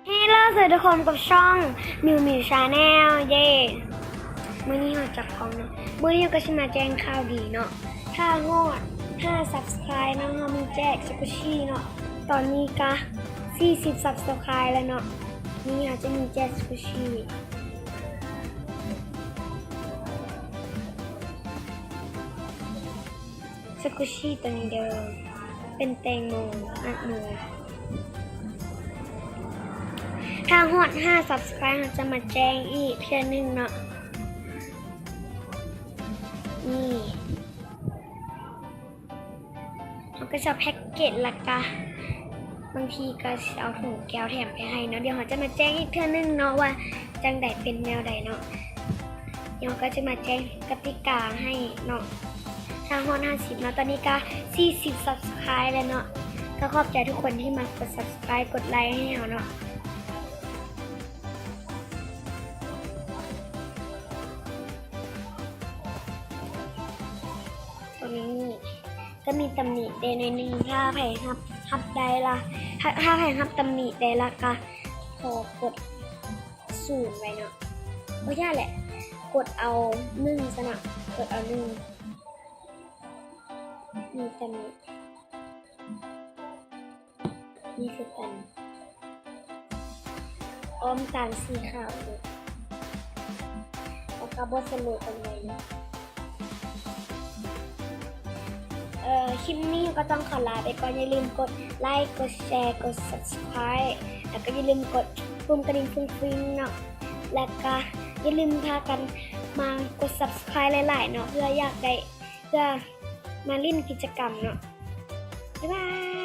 ເຮລໂລ ສະຫວັດດີທຸກຄົນ ກັບຊ່ອງ ມິວມິວ Channel ເຢ້. ມື້ນີ້ເຮົາຈັບກ້ອງເນາະ ມື້ນີ້ເຮົາກໍຊິມາແຈ້ງຂ່າວດີເນາະ. ຖ້າຮອດຫ້າ Subscribe ເນາະ ເຮົາມີແຈກ Squishy ເນາະ. ຕອນນີ້ກະ ສີ່ສິບ Subscribe ແລ້ວເນາະ ນີ້ເຮົາຈະມີແຈກ Squishy Squishy ຕົວນີ້ເດີ ເປັນແຕງໂມ ອະໂມ. ຖ້າຮອດຫ້າ Subscribe ເຮົາຈະມາແຈ້ງອີກເທື່ອໜຶ່ງເນາະ. ນີ້ ເຮົາກໍຈະແພັກເກດ ແລ້ວກະບາງທີກໍຊິເອົາຖົງແກ້ວແຖມໄປໃຫ້ເນາະ. ດຽວເຮົາຈະມາແຈ້ງອີກເທື່ອໜຶ່ງເນາະ ວ່າຈັ່ງໃດເປັນແນວໃດເນາະ. ດຽວເຮົາກໍຈະມາແຈ້ງກະຕິກາໃຫ້ເນາະ. ຖ້າຮອດຫ້າສິບເນາະ ຕອນນີ້ກໍ ສີ່ສິບ Subscribe ແລ້ວເນາະ. ກໍຂອບໃຈທຸກຄົນທີ່ມາກົດ Subscribe ກົດໄລໃຫ້ເຮົາເນາະ. ຕົວນີ້ກໍມີຕຳໜິໄດ້ໜ້ອຍໜຶ່ງ. ຖ້າໃຜຮັບ ຮັບໄດ້ລະ ຖ້າ ຖ້າໃຜຮັບຕຳໜິໄດ້ລະ ກໍຂໍກົດສູນໄວ້ເນາະ. ບໍ່ຢາກແຫຼະ ກົດເອົາໜຶ່ງຊະເນາະ ກົດເອົາໜຶ່ງ. ມີຕຳໜິ ນີ້ຄືກັນ ອ້ອມຕາມສີຂາວນີ້ ແລ້ວກໍບົດສະຫຼຸບປານໃດເນາະ. ເອີ ຄລິບນີ້ກໍຕ້ອງຂໍລາໄປກ່ອນ. ຢ່າລືມກົດໄລ ກົດແຊ ກົດ Subscribe ແລ້ວກໍຢ່າລືມກົດປຸ່ມກະດິ່ງຟຸ້ງຟິ້ງເນາະ. ແລ້ວກໍຢ່າລືມພາກັນມາກົດ Subscribe ຫຼາຍໆເນາະ ເພື່ອຢາກໄດ້ ເພື່ອມາຫຼິ້ນກິດຈະກຳເນາະ. ບາຍບາຍ.